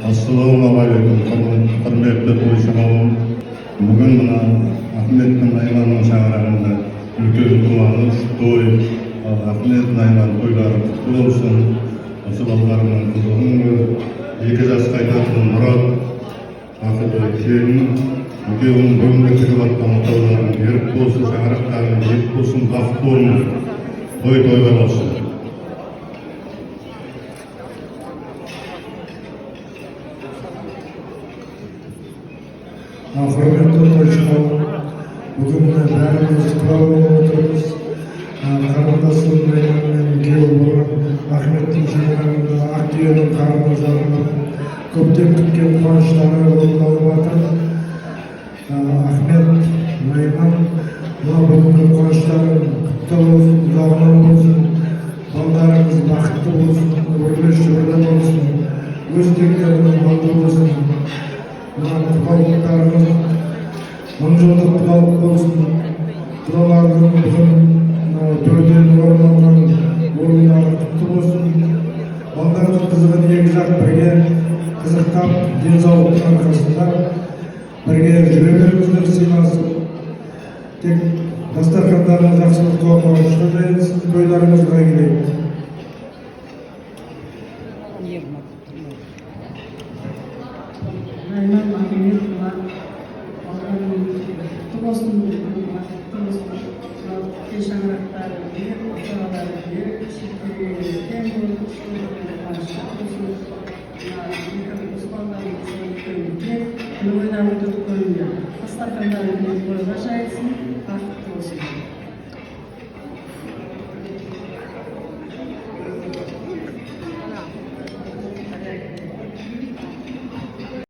Ассалаумағалейкум, құрметті тойшы қауым! Бүгін мына Ахмет пен Найманның шаңырағында үлкен қуаныш, той. Ал Ахмет, Найман, тойлары құтты болсын! Осы балаларының қызығын көріп, екі жасқа айтатын Мұрат, ақылды келін, екеуінің бүгінгі тігіп жатқан отауларың берік болсын, шаңырақтарың берік болсын, бақытты болыңдар, той тойға болсын! Құрметті тойшы қауым, бүгін міне бәріміз куә болып отырмыз. Қарындасым Найманмен күйеу болған Ахметтің шаңырағында ақ түйенің қарны жарылып, көптен күткен қуаныштары орындалып жатыр. Ахмет, Найман, мына бүгінгі қуаныштарың құтты болсын, ұзағынан болсын, балдарыңыз бақытты болсын, өрлі шүбірлі болсын, өз теңдерінің алды болсын. Мына құдалықтарыңыз 1000 жылдық құдалық болсын. Құдалардың бүгін мынау төрден орын алған орындары құтты болсын. Балдардың қызығын екі жақ бірге қызықтап, денсаулықтың арқасында бірге жүре беріңіздер сыйласып. Тек дастархандарыңыз жақсылыққа, қуанышқа жайылсын, тойларыңызға келейік. Нервно. Найман, Ахмет, мына балдарың құтты болсын, бақытты болсын. Мынау үлкен шаңырақтары берік, отағалары берік, шекелері кең болып, қуанышта болсын. Мына екі қос балдарың үлкен үлкен, күн ойланып төккен дастархандары тойға жайылсын, бақытты болсын.